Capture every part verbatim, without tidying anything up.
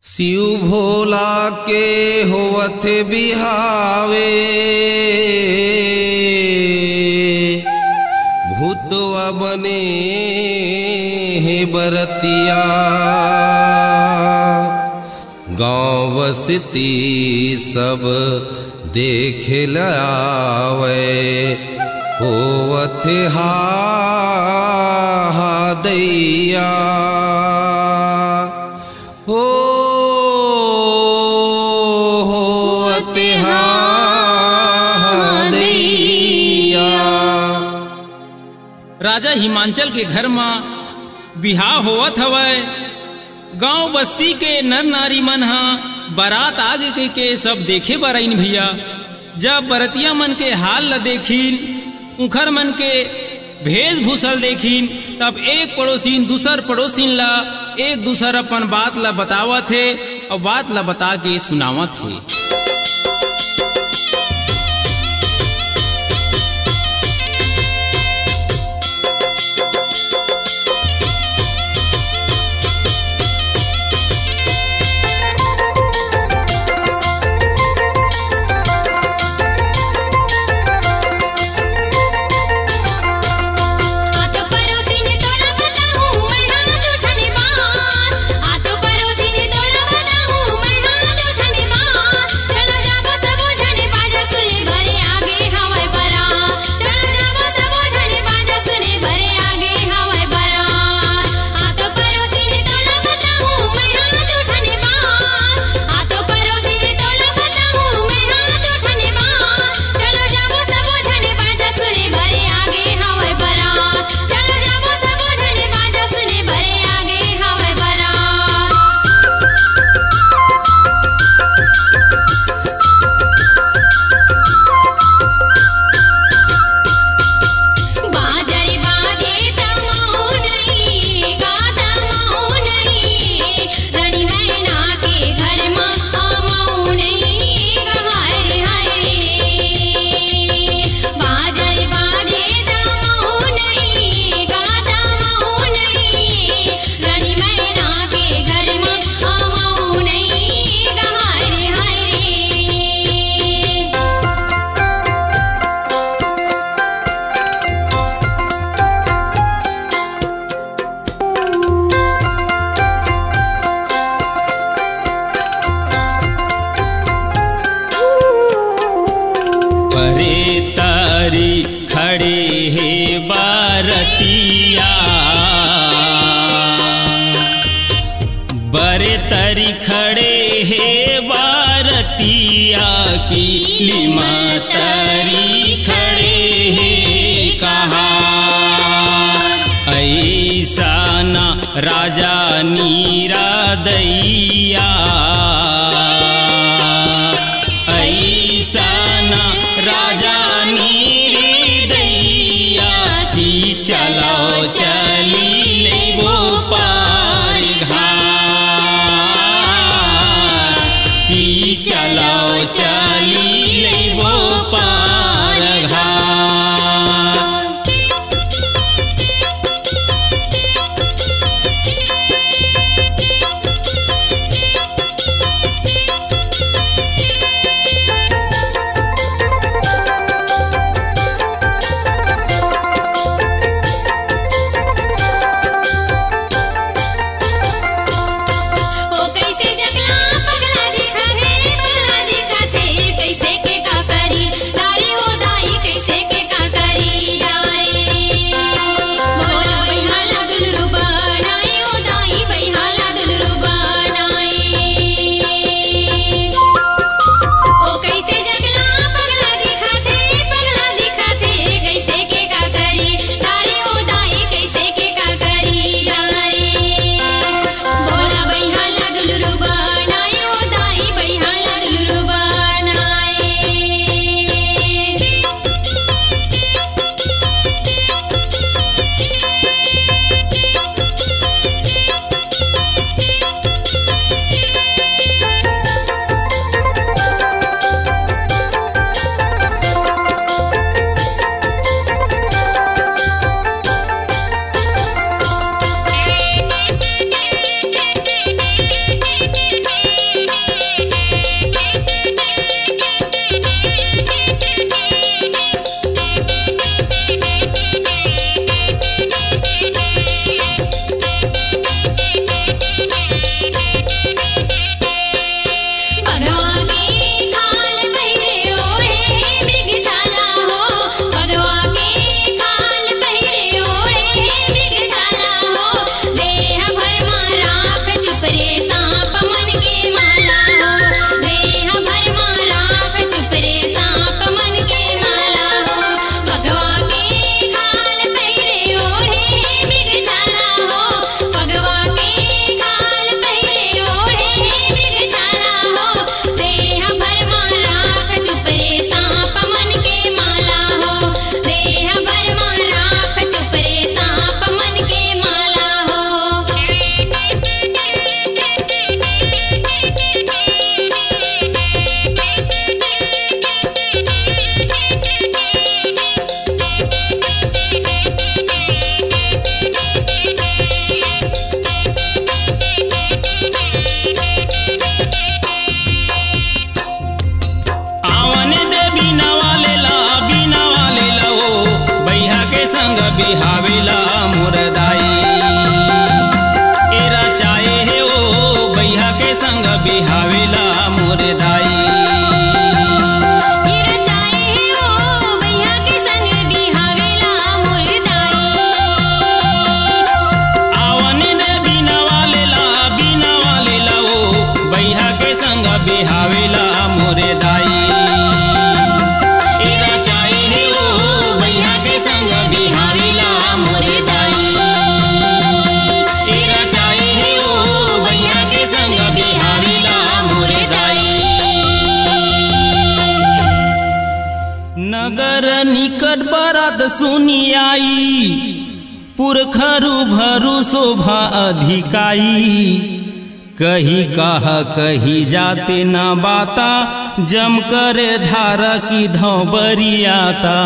शिव भोला के होवत बिहावे, भूतवा बने हे बरतिया। गाँव बस्ती सब देखे ल आवै, होवत हा, हा दैया। हो, होवत हा, हा दैया। राजा हिमांचल के घर म बिहाव होवत हवय। गांव बस्ती के नर नारी मन ह बरात आगे कहिके सब देखे बर आइन भैया। जब बरतिया मन के हाल ल देखिन, उंखर मन के भेषभूषा ल देखिन, तब एक पड़ोसिन दूसर पड़ोसिन ल एक दूसर अपन बात ल बतावत हे अउ बात ल बता के सुनावत हे। बरे तरी खड़े हे बरतिया, बरे तरी खड़े हे बरतिया, की लिमा तरी खड़े हे कहा। ऐसा ना राजा नीरा दैया, ऐसन राजा नीरे दैया, कि चलो चली लेबो पार घाट, कि चलो चली लेबो पार घाट। बिहावेला मोर दाई। ए रचाए हे ओ बइहा के संग बिहावेला मोर दाई। ए रचाए हे ओ बइहा के संग बिहावेला मोर दाई। आवन दे बीना वाले ला, बीना वाले ला ओ बइहा के संग बिहावेला मोर दाई। ए रचाए हे ओ बइहा के संग बिहावेला मोर दाई। ए रचाए हे ओ बइहा के संग बिहावेला मोर दाई। नगर निकट बरात सुनि आई, पुरखा रूबरू शोभा अधिक आई। कहि कहा कहि जाते न बाता, जम करे धारा की धौं बरियाता,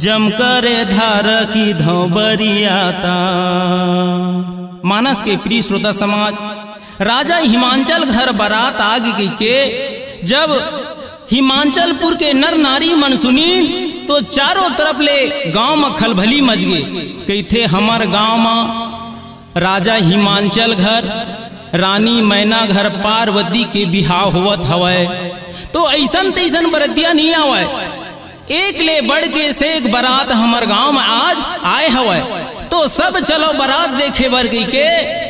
जम करे धारा की धौं बरियाता। मानस के प्रिय श्रोता समाज, राजा हिमांचल घर बरात आगे के जब हिमांचलपुर के नर नारी मन सुनीन, तो चारों तरफ ले गांव म खलबली मच गे। कहिथे, हमर गांव म राजा हिमांचल घर, रानी मैना घर पार्वती के बिहाव होवत हवय। तो अइसन तइसन बरतिया नइ आवय, एक ले बढ़ के सेक बरात हमर गांव म आज आए हवय। तो सब चलो बरात देखे बर कहिके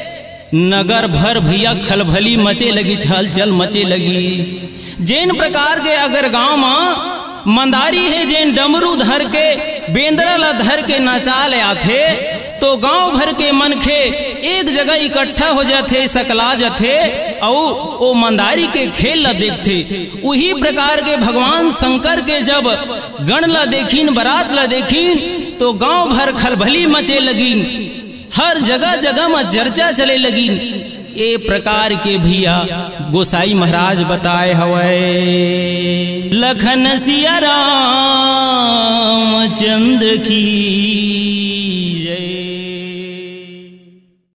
नगर भर भैया खलबली मचे लगी, हलचल मचे लगी। जेन प्रकार के अगर गांव म मंदारी हे, जेन डमरू धर के, बेंदरा ला धर के नचा ले आथे, तो गांव भर के मनखे एक जगह इकट्ठा हो जाथे, सकला जाथे, अउ ओ मंदारी के खेल ला देखथे। उही प्रकार के भगवान शंकर के जब गण ला देखिन, बरात ला देखिन, तो गांव भर खलबली मचे लगिन। हर जगह जगह म चर्चा चले लगिन। ए प्रकार के भैया गोसाई महाराज बताए हवय। लखन सिया रामचंद्र की।